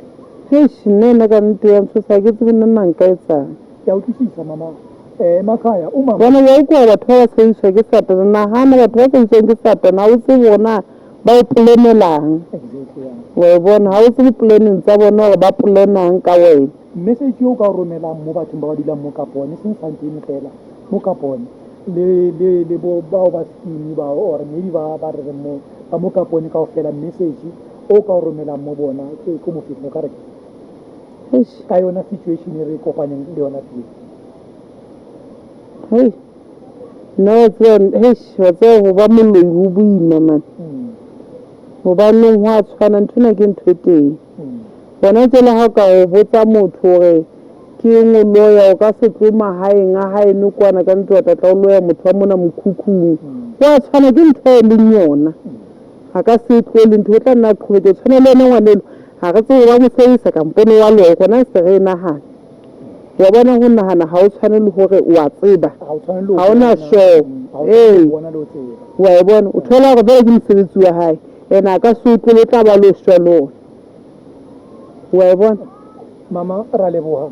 Eish, nna ena ka nnete ya ntshosa ha ke tsebe nna nna nka etsang. Ke a utlwisisa mama. Emakhaya umama. Bona wa utlwa batho ba ba sebediswa ke Satane. Nahana batho ba sebediswang ke Satane ha o tsebe hore na ba o planelang. Exactly, yeah. Wa e bona ha o tsebe planeng tsa bona hore ba planang ka wena. Message eo ka o romelang mo bathong ba ba dulang mo Kapone, e seng Sandton fela, mo Kapone le le le bo bao ba scheme bao or maybe ba ba re reng mo ba mo Kapone kaofela, message o ka o romelang mo bona ke ko mofeteng o ka re Eish. ka yona situation e re kopaneng le yona today. Hei. Nna wa tseba, heish, wa tseba ho ba moloi ho boima man. Hobaneng ho a tshwana ntho ena ke ntho e teng. Gona tjela ha o ka o botsa motho hore ke eng o loya, o ka se tlo mahaeng a haeno kwana ka ntlo wa tla tla o loya motho wa mona mokhukhung. Ho a tshwana ke ntho e leng yona. A ka se tlohele ntho, o tla nna a qhobeke. Tshwana le yena ngwaneno, ha re tsebe ba mo sebedisa kampone wa loya, gona se re e nahana. Wa bona ho nahana ha o tshwane le hore o a tseba. Ha o tshwane le ho Ha ona bona, sure. ha o tshwane le Ee. ho bona le ho tseba. Wa e bona? O thola hore jwale ke mosebetsi wa hae. Ene a ka se o tlohele, o tla ba lo shwa le ona. Wa e bona? Mama, ra leboha.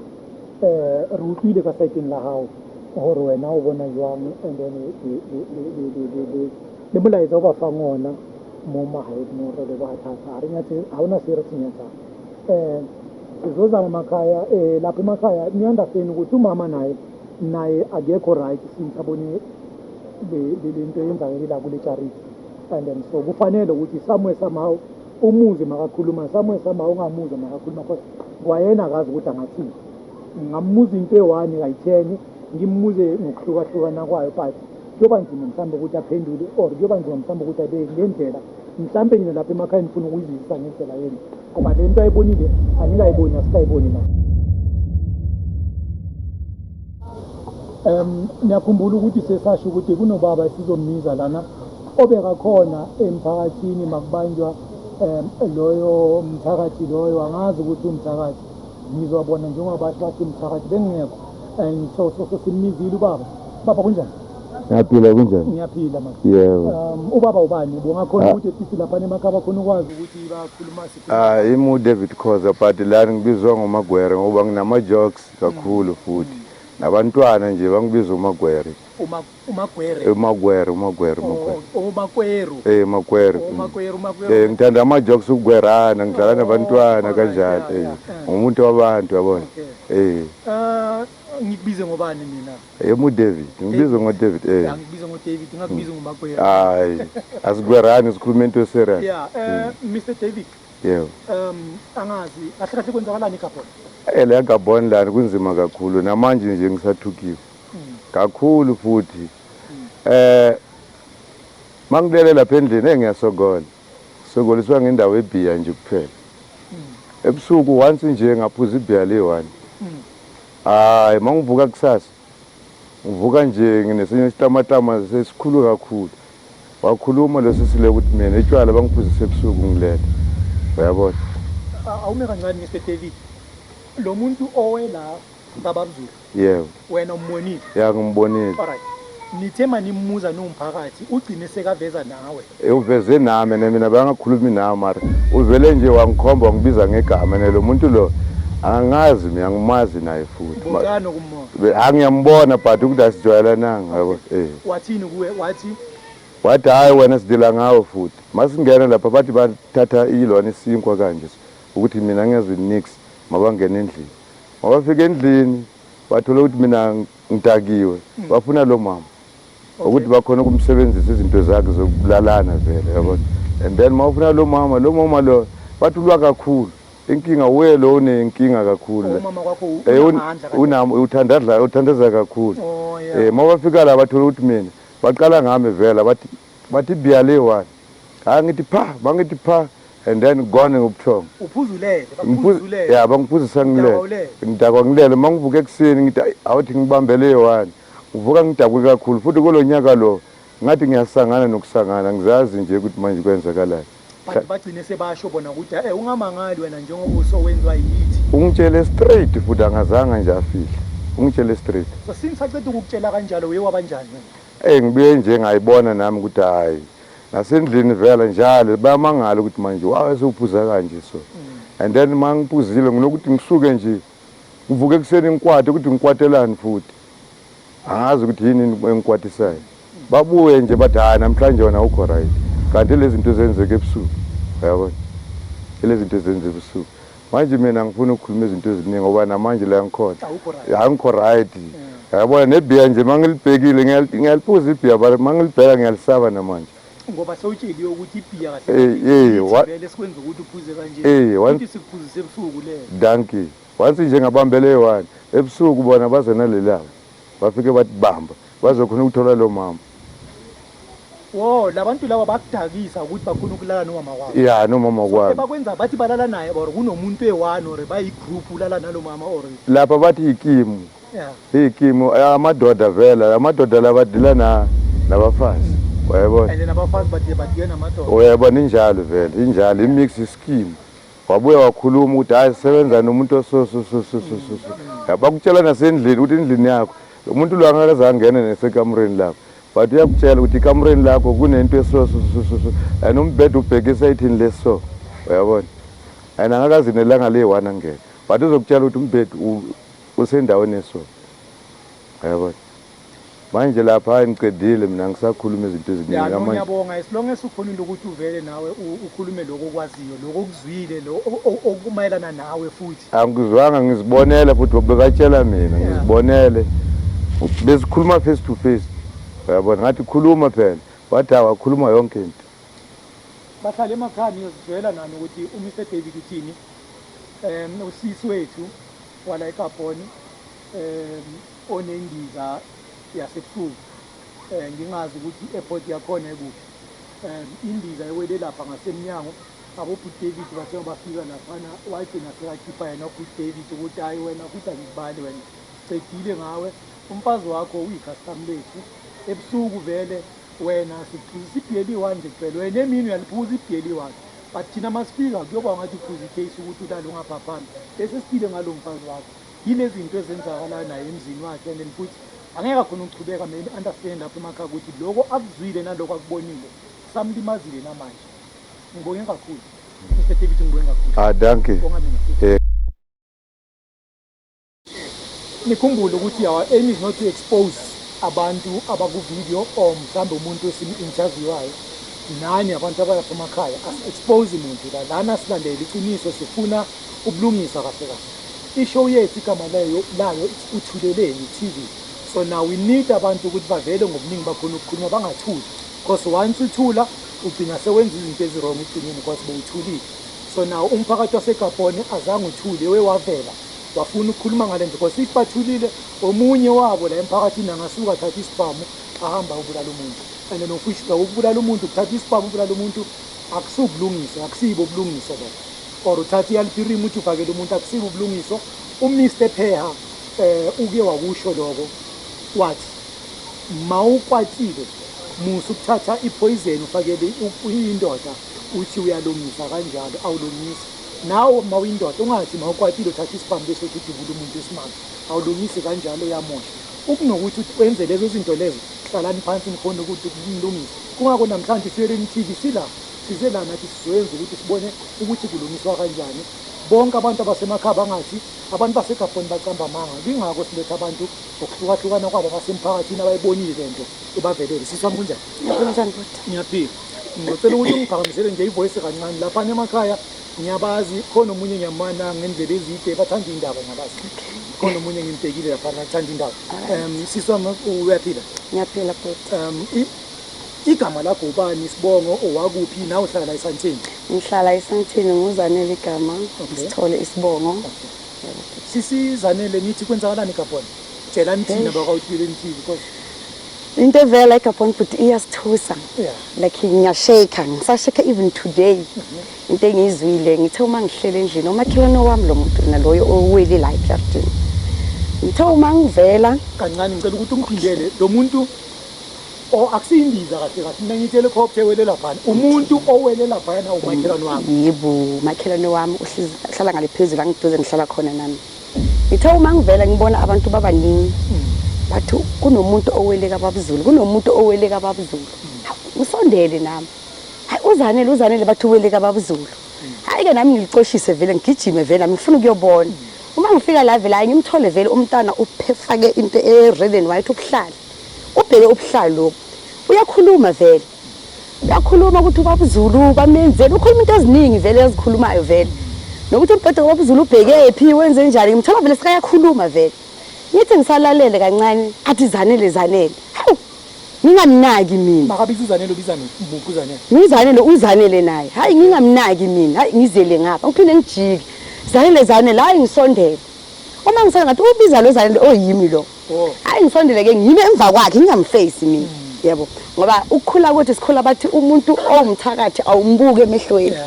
Re utlwile ka saeteng la hao hore wena o bona jwang and then le molaetsa o ba fang ona mo mahaeng mo re leboha thata. Ha re nyatse, ha hona se re se nyatsang. Sizozama emakhaya lapha emakhaya ni understand ukuthi umama naye Naye akekho right since abone le nto eyenzakele la kule charity, and then so kufanele ukuthi somewhere somehow umuze makakhuluma, somewhere somehow ungamuzwa makakhuluma, because kwayena akazi ukuthi angathini. Ngingammuza into eyi-one kayi-10, ngimmuze ngokuhlukahlukana kwayo, but kuyoba nzima mhlawumbe ukuthi aphendule, or kuyoba nzima mhlawumbe ukuthi abe ngendlela mhlawumbe nina lapha emakhaya nifuna ukuyizwisisa ngendlela yenu, ngoba le nto ayibonile anikayiboni, asikayiboni na. Niyakhumbula ukuthi sesasho ukuthi kunobaba esizombiza lana obekakhona emphakathini makubanjwa loyo mthakathi loyo. Angazi ukuthi umthakathi, ngizwabona njengoba basho bathi umthakathi, bengingekho. And so simmizile ubaba. Baba, kunjani? Ngiyaphila, kunjani? Ngiyaphila ma. Yebo. Ubaba ubani? Bongakhona ukuthi at lapha emakhaya bakhona ukwazi ukuthi bakhuluma sikhuluma. Ah, imu David Khoza, but lana ngibizwa ngoMagwere ngoba nginama jokes kakhulu, futhi nabantwana nje bangibiza uMagwere. Umagwere. Umagwere, uMagwere, uMagwere. Oh, umakweru. Eh, Magwere. Umakweru, umakweru. Eh, ngithanda ama jokes, ukugwerana, ngidlala nabantwana alright, kanjalo. Yeah, Eh, ngumuntu wabantu, yabona. Okay. Eh, Ngikubize ngobani mina? Emu David, ngibizwa ngo David eh. Ya, ngikubize ngoDavid, ngakubiza ngoMagwere. Hayi, asigwerani, sikhuluma into serious. Yeah, Mr David. Yebo. Angazi kahle kahle kwenzakalani eGabon. Eh, le Gabon lana kunzima kakhulu, namanje nje ngisathukiwe kakhulu futhi. Mangilele lapha endlini engiyasokola, sokoliswa ngendawo ebhiya nje kuphela ebusuku. Once nje ngaphuza ibhiya le-one, hayi, mangivuka kusasa ngivuka nje nginesinye isitamatama sesikhulu kakhulu. Wakhuluma lo sisile ukuthi mina etshwala bangiphuzise ebusuku ngilele, uyabona. Awume kancane, Mr David. Lo muntu owela bababzulu, Yebo. wena umbonile? Ya, ngimbonile. Alright, nithe manimuza niwumphakathi, ugcine sekaveza nawe? Uveze nami, ne mina bangakhulumi nawe, mara uvele nje wangikhomba, wangibiza ngegama, ne lo muntu lo angazi mina, angimazi naye futhi. Bokano kumbona? Angiyambona, but ukuthi asijwayelananga, yabo, eh. Wathini kuwe? Wathi? Wathi, "Hayi wena, sidila ngawe futhi." Masingena lapha bathi bathatha ilona isinkwa kanje ukuthi mina ngezwe nix, mabangena endlini. Mabafika endlini bathola ukuthi mina ngidakiwe, bafuna lo mama ukuthi bakhona ukumsebenzisa izinto zakhe zokulalana vele, yabona. And then mawufuna lo mama, lo mama lo bathi ulwa kakhulu, inkinga uye lo unenkinga kakhulu la. Umama kwakho unamandla kahle. Uthandaza, uthandaza kakhulu. Oh yeah. Mawafika la bathola ukuthi mina baqala ngami vela, bathi biya le one, hayi, ngithi pha, bangithi pha, and then gone ngobuthongo. Uphuzulele, bakuphuzulele. Ya, bangiphuzisa ngilele. Udakwa ulele. Ngidakwa ngilele. Uma ngivuka ekuseni ngithi, "Ayi, awuthi ngibambele eyi-one." Ngivuka ngidakwe kakhulu futhi kulo nyaka lo, ngathi ngiyasangana nokusangana, ngizazi nje ukuthi manje kwenzakalani. But bagcine sebasho bona ukuthi ungamangali wena njengoba usowenziwa yithi. Ungitshele straight futhi, angazange nje afihle, ungitshele straight. So since aceda ukukutshela kanjalo, uye wabanjani wena? Ngibuye nje ngayibona nami ukuthi hayi, nasendlini vela njalo bayamangala ukuthi manje wawe sewuphuza kanje. So and then uma ngiphuzile nginokuthi ngisuke nje ngivuke ekuseni ngikwate, ukuthi ngikwatelani futhi angazi ukuthi yini engikwatisayo. Babuye nje bathi, "Hayi, namhlanje wena awukho right," kanti lezi zinto zenzeka ebusuku, uyabona, lezi zinto zenzeka ebusuku. Manje mina ngifuna ukukhuluma izinto eziningi ngoba namanje la ngikhona Awukho right. Angikho right, yabona. Nebhiya nje mangilibhekile, ngiyaliphuza ibhiya, but mangilibheka ngiyalisaba namanje. Ngoba sewutsheliwe ukuthi ibhiya kahle Eh, eh, vele sikwenza ukuthi uphuze kanje. Futhi sikuphuzise ebusuku leyo. Dankie. Once nje ngabambele eyi-one ebusuku, bona baze nalelanga bafike bathi bamba, bazokhona ukuthola lo mama. Wo, labantu laba bakudakisa ukuthi bakhona ukulala nomama kwabo? Ya, nomama So kwami. Ebakwenza bathi balala naye, or kunomuntu eyi-one, or bayi-group ulala nalo mama, or? Lapha bathi ikimu. Ikimu, amadoda vela, amadoda labadila na nabafazi, uyayibona. And then abafazi bathi badiye namadoda. Uyayibona, injalo vele, injalo i-mix scheme. Wabuye wakhuluma ukuthi hayi, sisebenza nomuntu oso so so so so so so. Ya, bakutshela nasendlini ukuthi endlini yakho lo muntu lo angakaze angene nesekamereni lakho, but uyakutshela ukuthi ekamereni lakho kunento eso so so so so, and umbhede ubheke esayithini leso, uyabona. And angakaze nelanga leyi-one angene, but uzokutshela ukuthi umbhede usendaweni eso, uyabona. Manje lapha, hayi, ngicedile mina, ngisakhuluma izinto eziningi. Ya, no. Manje Ngiyabonga, as long as ukhonile ukuthi uvele nawe ukhulume lokho okwaziyo, lokho okuzwile, lo okumayelana nawe futhi. Angizwanga, ngizibonele futhi, bekatshela mina. Ngizibonele. Besikhuluma face to face, uyabona, ngathi khuluma phela, wathi awakhuluma yonke into. Bahlala emakhaya, niyozizwela nani ukuthi uMr David uthini. Usisi wethu wala eKaponi, onendiza yasebusuku, ngingazi ukuthi i-airport yakhona ekuphi. Indiza ewele lapha ngasemnyango. Abo-Bhut David bathe bafika laphana, wagcina sekakhipha yena uBhut David ukuthi hayi wena futhi angikubali wena, sicedile ngawe, umfazi wakho uyi-customer lethu. Ebusuku vele wena sikuphuzisa ibhiyeli iyi-one nje kuphela, wena emini uyaliphuza ibhiyeli iyi-one, but thina masifika kuyoba ngathi uphuza i-case ukuthi ulale ungaphaphami. Bese sifile ngalo mfazi wakho. Yile zinto ezenzakalayo naye emzini wakhe, and then futhi angeke akhona ukuchubeka. Maybe understand lapho emakhaya ukuthi lokho akuzwile nalokho akubonile samlimazile namanje. Ngibonge kakhulu, Mr David, ngibonge kakhulu. Ah, dankie. Bonga mina futhi. Nikhumbule ukuthi our aim is not to expose abantu abaku-video or mhlawumbe umuntu esim-interviewayo. Nani abantu abalapha emakhaya, asi-expose muntu la. Lana silandela iqiniso, sifuna ubulungiswa kahle kahle. I-show yethu igama layo it's Uthuleleni TV. So now we need abantu ukuthi bavele ngobuningi, bakhona ukukhuluma, bangathuli, because once uthula ugcina sewenza izinto ezi-wrong egcineni because bowuthulile. So now umphakathi waseGabon azange uthule, wewavela wafuna ukukhuluma ngale nto, because if bathulile omunye wabo la emphakathini angasuka athathe isibhamu ahamba ubulala umuntu, and then ofisha ukubulala umuntu, kuthatha isibhamu ubulala umuntu akusubulungiswa, akusibo ubulungiswa lokho, or uthatha i-alpirim uthi ufakele umuntu, akusibo ubulungiswa. UMr Pheha uke wakusho lokho, wathi mawukwatile musa ukuthatha i-poison ufakele indoda uthi uyalungisa kanjalo, awulungisi. Nawe mawuyindoda ungathi mawukwatile uthatha isibhamu bese uthi udubula umuntu wesimame, awulungisi kanjalo, uyamosha. Ukunokuthi wenze lezo zinto lezo, hlalani phansi nikhona ukuthi nilungise. Kungakho namhlanje Thuleleni TV sila, size la nathi sizoyenza ukuthi sibone ukuthi kulungiswa kanjani. Bonke abantu abasemakhaya bangathi abantu baseGabon bacamba amanga. Kingakho siletha abantu ngokuhlukahlukana kwabo abasemphakathini abayibonile lento ebavelele. Sisi wami, kunjani? Kunjani, bhuti? Ngiyaphila. Ngicela ukuthi ungiphakamisele nje i-voice kancane laphana emakhaya. Ngiyabazi khona omunye ngiyamana ngendlela ezide, bathanda indaba, ngiyabazi khona omunye ngimbhekile laphana athanda indaba. Sisi wami, uyaphila? Ngiyaphila, bhuti. Igama lakho ubani, isibongo, owakuphi, nawe uhlala la eSandton? Ngihlala eSandton, nguZanele igama. Sithole isibongo. Sisizanele, nithi kwenzakalani eGabon? Tshelani thina bakawuthuleleni TV because Into evela eGabon, bhuti, iyasithusa. Like ngiyashake, ngisashake even today. Into engiyizwile, ngithe uma ngihlele endlini, umakhelwane wami lo muntu naloyo oweli la ejardini. Ngithe uma ngivela Kancane, ngicela ukuthi ungiphindele lo muntu o akusiyindiza kahle kahle, mina ngithi helicopter ewele laphana, umuntu owele laphana umakhelwane wakho? Yebo, umakhelwane wami uhlala ngale phezulu angiduze ngihlala khona nami. Ngithe uma ngivela ngibona abantu babaningi, bathi kunomuntu owele kaBabuzulu, kunomuntu owele kaBabuzulu. Hawu, ngisondele nami, hayi uZanele, uZanele, bathi uwele kaBabuzulu. Hayi-ke nami ngilicoshise vele, ngigijime vele nami ngifuna ukuyobona. Uma ngifika la vele, hayi ngimthole vele umntwana uphefake into e-red and white, ubuhlali, ubheke ubuhlali lobu, uyakhuluma vele, uyakhuluma ukuthi uBabuzulu bamenzeni, ukhuluma into eziningi vele ezikhulumayo vele, nokuthi umbhede kaBabuzulu ubhekephi, wenze njani. Ngimthola vele sekayakhuluma vele. Ngithi ngisalalele kancane, athi Zanele, Zanele. Hawu, ngingamnaki mina. Makabiza uZanele, ubiza muphi uZanele? NguZanele, uZanele naye. Hayi ngingamnaki mina, hayi ngizele ngapha, ngiphinde ngijike, Zanele, Zanele. Hayi ngisondele, uma ngisondele ngathi ubiza lo Zanele oyimi lo. Hayi ngisondele ke, ngime emva kwakhe, ngingamfeyisi mina, yebo, ngoba ukukhula kwethu sikhula bathi umuntu owumthakathi awumbuki emehlweni.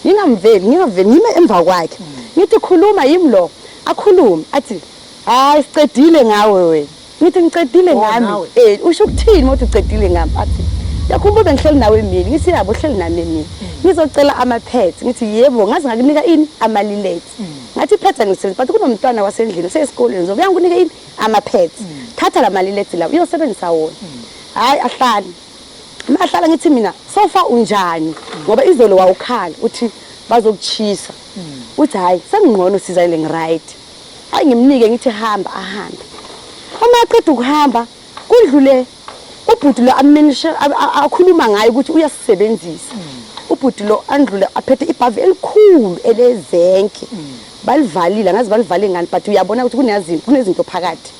Ngingamveli, ngingaveli, ngime emva kwakhe, ngithi khuluma, yimi lo. Akhulume athi hayi sicedile ngawe wena. Ngithi ngicedile ngami? Nawe? Usho ukuthini ukuthi ucedile ngami? Athi yakhumbula bengihleli nawe emini. Ngithi yabo, uhleli nami emini, ngizocela ama-pads. Ngithi yebo, ngaze ngakunika ini, ama-lilet. Ngathi i-pads angisebenzisi, but kunomntwana wasendlini usesikolweni, ngizobuya ngikunike ini, ama-pads. Thatha la ma-lilet lawo uyosebenzisa wona. Hhayi ahlale, uma ahlala ngithi mina sofa unjani, ngoba izolo wawukhala uthi bazokuchisa. Uthi hhayi sengingcono sizayile, ngi-right. Hayi ngimnike, ngithi hamba, ahambe. Uma aqeda ukuhamba kudlule ubhuti lo akhuluma ngayo ukuthi uyasisebenzisa. Ubhuti lo andlule aphethe ibhavu elikhulu elezenke, balivalile, angazi balivale ngani, but uyabona ukuthi kunezinto phakathi.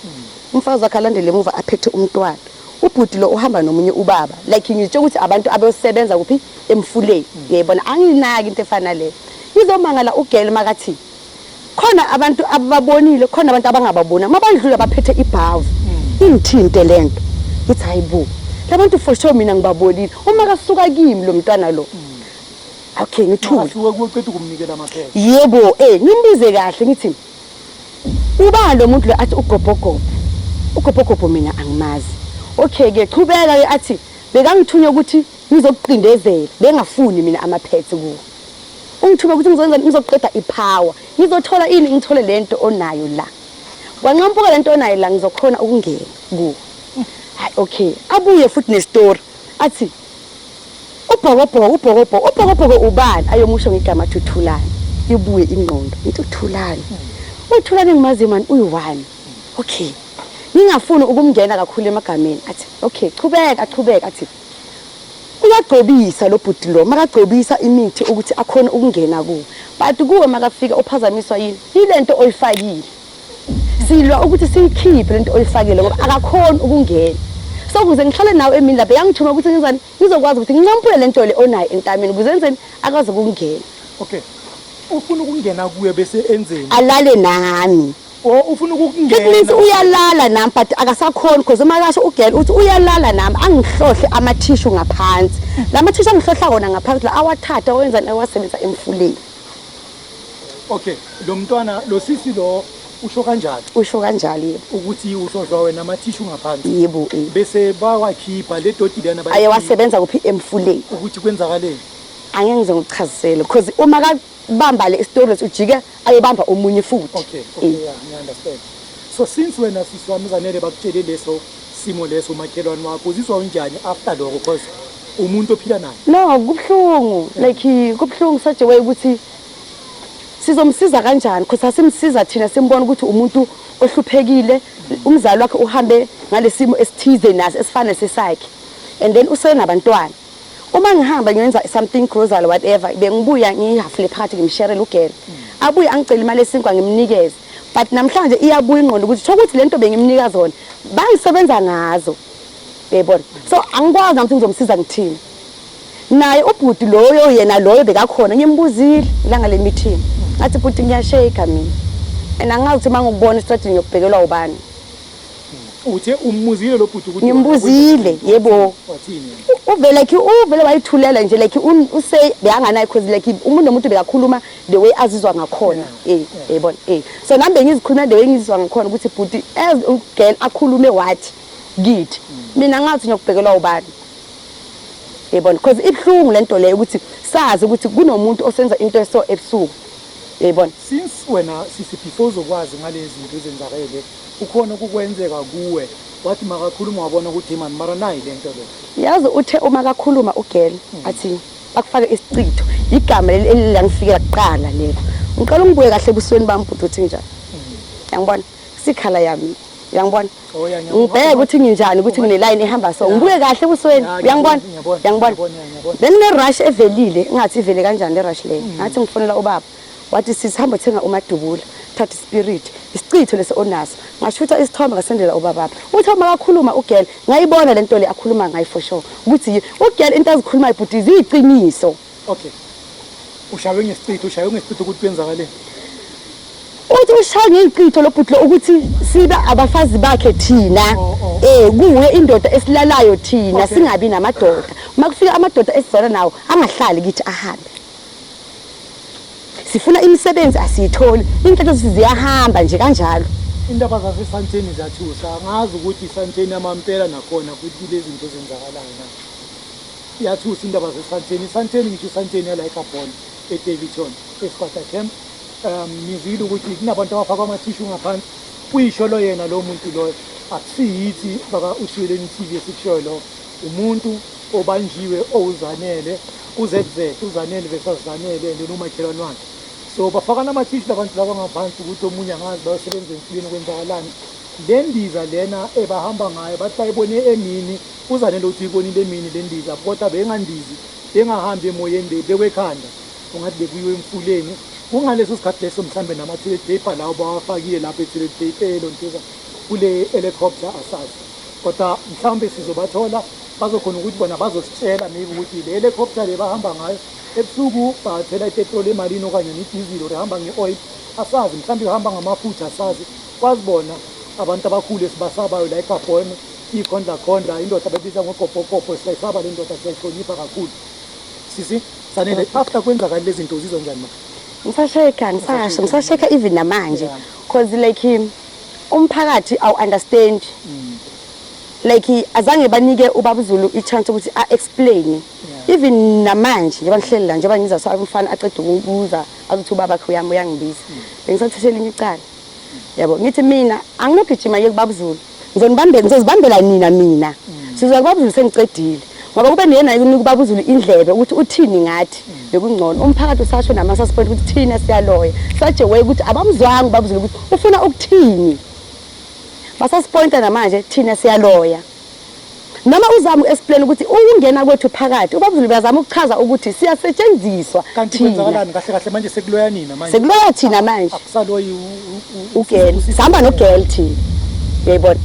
Umfazi wakhe alandele emuva aphethe umntwana. Ubhuti lo uhamba nomunye ubaba, like ngitsho ukuthi abantu abayosebenza kuphi emfuleni. Yayibona, anginaki into efana leyo. Ngizomangala ugele makathi khona abantu ababonile, khona abantu abangababona, mabandlula baphethe ibhavu. Ingithinte lento, ngithi hayi bo, labantu for sure mina ngibabonile. Uma kasuka kimi lo mntwana lo, okay, ngithule. Asuke kuqeda ukumnikela amaphepha. Yebo, ngimbize kahle, ngithi uba lo muntu lo, athi ugobhogobho, ugobhogobho mina angimazi. Okay ke, chubeka ke, athi bekangithunywa ukuthi ngizokuqindezela, bengafuni mina amaphethe kuwo. Ungithume ukuthi ngizoyenza, ngizoqeda ipower, ngizothola ini, ngithole lento onayo la, kwanqampuka lento onayo la, ngizokhona ukungena kuwo. Hayi, okay, abuye futhi nestory, athi ubhokobhoko, ubhokobhoko, ubhokobhoko ubani, ayomusho ngegama, athi uThulani. Ibuye ingqondo, ngithi uThulani, uThulani ngimaziyo mani, uyi-one. Okay, ngingafuni ukumngena kakhulu emagameni. Athi okay, chubeka, achubeka, athi uyagcobisa lo bhuti lo, makagcobisa imithi ukuthi akhone ukungena kuwo, but kuwe makafika uphazamiswa yini? Yile nto oyifakile. Silwa ukuthi siyikhiphe lento oyifakile ngoba akakhoni ukungena. So ukuze ngihlale nawe emini lapha, yangithuma ukuthi ngenzani, ngizokwazi ukuthi ngincampule lento le onayo entameni ukuze enzeni, akwazi ukungena. Okay, ufuna ukungena kuye bese enzeni? Alale nami. Oh, ufuna That means ukungena. Uyalala nami, but akasakhoni because uma kasho ugirl uthi uyalala nami, angihlohle amathishu ngaphansi. La mathishu angihlohla wona ngaphansi la, awathatha awenzani? Awasebenzisa emfuleni. Okay, lo mntwana lo, sisi lo, usho kanjalo? Usho kanjalo, yebo. Ukuthi uhlohlwa wena amathishu ngaphansi? Yebo. Bese bawakhipha le doti lena? Ayewasebenza kuphi? Emfuleni. Ukuthi kwenzakaleni? Angeke ngize ngikuchazisele because uma kabamba le isitori lesi, ujike ayobamba omunye futhi. Okay, yeah, ngiya-understand. So since wena, sisi wami uZanele, bakutshele leso simo leso umakhelwane wakho, uzizwa unjani after lokho, because umuntu ophila naye? No, kubuhlungu, like kubuhlungu such a way ukuthi sizomsiza kanjani, because asimsiza thina simbona ukuthi umuntu ohluphekile, umzali wakhe uhambe ngalesimo esithize naso esifana nesesakhe, and then usenabantwana. Uma ngihamba ngiyenza something, grocery, whatever, bengibuya ngiyihafule phakathi, ngimsherele ugele, abuye angicela imali esinkwa, ngimnikeze. But namhlanje iyabuya ingqondo ukuthi sho ukuthi lento bengimnika zona bangisebenza ngazo, uyayibona? So angikwazi nami ukuthi ngizomsiza ngithini. Naye ubhuti loyo, yena loyo bekakhona, ngimbuzile ilanga le meeting, ngathi bhuti, ngiyashake mina and angazi ukuthi uma ngikubona estradini ngiyokubhekelwa ubani. Uthe umbuzile lo bhuti ukuthi? Ngimbuzile, yebo. Wathini yena? Uvele like uvele wayithulela nje, like use bekanganayo, cause like umuntu nomuntu bekakhuluma the way azizwa ngakhona, yayibona? So nami bengizikhuluma the way ngizizwa ngakhona ukuthi bhuti, as ugirl akhulume wathi kithi, mina ngathi ngiyokubhekelwa ubani, yayibona? Because ibuhlungu lento leyo ukuthi sazi ukuthi kunomuntu osenza into eso ebusuku, yayibona? Since wena sisi, before uzokwazi ngalezi zinto ezenzakele, ukhona ukukwenzeka kuwe wathi makakhuluma wabona ukuthi mani, mara nayi le nto le? Yazi, uthe uma kakhuluma ugirl athi bakufake isichitho, igama leli elilangifikela kuqala lelo. Ngiqala ungibuye kahle ebusweni bami bhuti, uthi njani, yangibona sikhala yami, uyangibona? Oh, yeah, ngiyabona. Ngibheke ukuthi nginjani, ukuthi ngine-line ehamba so, ngibuke kahle ebusweni. Yeah, Uyangibona? Ngiyabona, Uyangibona? ngiyabona, yeah, ngiyabona. Bengine-rush evelile, ngathi ivele kanjani le rush leyo? Ngathi ngifonela ubaba, wathi sisi, hamba thenga umadubula, thatha ispirit, isichitho lesi onaso. Ngashutha isithombe, ngasendela ubaba. Uthi uma kakhuluma ugirl, ngayibona le nto le akhuluma ngayo for sure ukuthi ugirl into azikhulumayo bhuti ziyiqiniso. Okay, ushaywe ngesichitho, ushaywe ngesichitho ukuthi kwenzakaleni? Uthi ushaya ngeyichitho lo bhuti lo ukuthi sibe abafazi bakhe thina. Oh. Kuye indoda esilalayo thina, singabi namadoda. Uma kufika amadoda esizwana nawo, angahlali kithi, ahambe. Sifuna imisebenzi, asiyitholi, iy'nhlanhla zethu ziyahamba nje kanjalo. Indaba zaseSandton ziyathusa. Angazi ukuthi iSandton yamampela nakhona futhi kule zinto ezenzakalayo na. Iyathusa indaba zaseSandton. ISandton, ngisho iSandton yala eGabon, eDaveyton, eSquatter Camp. Ngizwile ukuthi kunabantu abafakwa amathishu ngaphansi. Kuyisho lo yena lo muntu loyo. Akusiyithi baka uShiyeleni TV esikushoyo lo. Umuntu obanjiwe owuZanele, uZZ, uZanele versus Zanele and umakhelwane wakhe. So bafakana amathishu labantu laba ngaphansi ukuthi omunye angazi bayosebenza emfuleni, kwenzakalani. Le ndiza lena ebahamba ngayo, bathi bayibone emini. UZanele uthi uyibonile emini le ndiza, kodwa bengandizi, bengahambi emoyeni, bebekwe ekhanda ungathi bekuyiwe emfuleni. Kungaleso sikhathi leso mhlambe nama-toilet paper lawo bawafakile lapho e-toilet paper elontuza. Kule helicopter asazi, kodwa mhlawumbe sizobathola, bazokhona ukuthi bona bazositshela maybe ukuthi le helicopter le bahamba ngayo ebusuku bathela ipetroli emalini okanye nedizili or ihamba nge-oil, asazi, mhlawumbe ihamba ngamafutha, asazi. Kwazi bona abantu abakhulu esibasabayo la eGabon, ikhondlakhondla, indoda bebiza ngogobhogobho, siyayisaba le ndoda, siyayihlonipha kakhulu. Sisi Sanele, after kwenzakala lezi zinto uzizwa njani ma? Ngisasheka, ngisasho, ngisasheka even namanje, cause like umphakathi awu-understand, like azange banike ubaba uZulu i-chance ukuthi a-explain. Even namanje njengoba ngihleli la, njengoba ngiza so umfana aceda ukubuza azothi ubaba wakhe uyami uyangibiza, bengisathathe elinye icala, yabo. Ngithi mina anginogijima ngiye kubaba uZulu, ngizonibambela, ngizozibambela nina. Mina sizwa kubaba uZulu sengicedile, ngoba kube niyena kunika ubaba uZulu indlebe ukuthi uthini ngathi bekungcono. Umphakathi usasho nama-suspect ukuthi thina siyaloya such a way ukuthi abamzwanga ubaba uZulu ukuthi ufuna ukuthini. Basasipointa namanje, thina siyaloya. Noma uzama uku-explain ukuthi ukungena kwethu phakathi, ubaba uZulu uyazama ukuchaza ukuthi siyasetshenziswa. Kanti thina kwenzakalani kahle kahle manje? Sekuloya nina manje? Sekuloya thina manje. Akusaloyi ugirl, sihamba nogirl thina, uyayibona.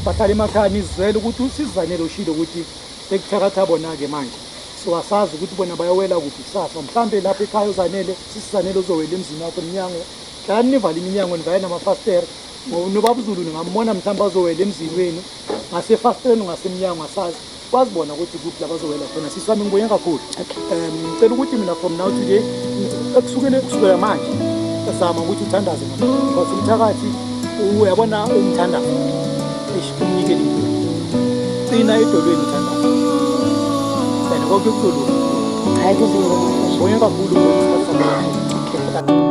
Bahlala emakhaya, nizwele ukuthi usizanele ushilo ukuthi sekuthakatha bona-ke manje. So asazi ukuthi bona bayowela kuphi kusasa. Mhlampe lapha ekhaya uZanele, sisizanele, uzowela emzini wakho emnyango. Hlalani nivale iminyango, nivale namafasitela, ngoba nobaba uZulu ningambona mhlawumbe azowela emzini wenu ngasefasiteleni, ngasemnyango, asazi. Kwazibona ukuthi kuphi la bazowela khona. Sisi wami, ngibonge kakhulu. Ngicela ukuthi mina from now today, ekusukele kusukela manje, zama ukuthi uthandaze ngamandla, because umthakathi uyabona umthandazo, eish, umnikele impilo. Qina edolweni, uthandaze and konke kuzolunga. Hayi, kuzolunga. Ngibonge kakhulu ngesikhathi sakho.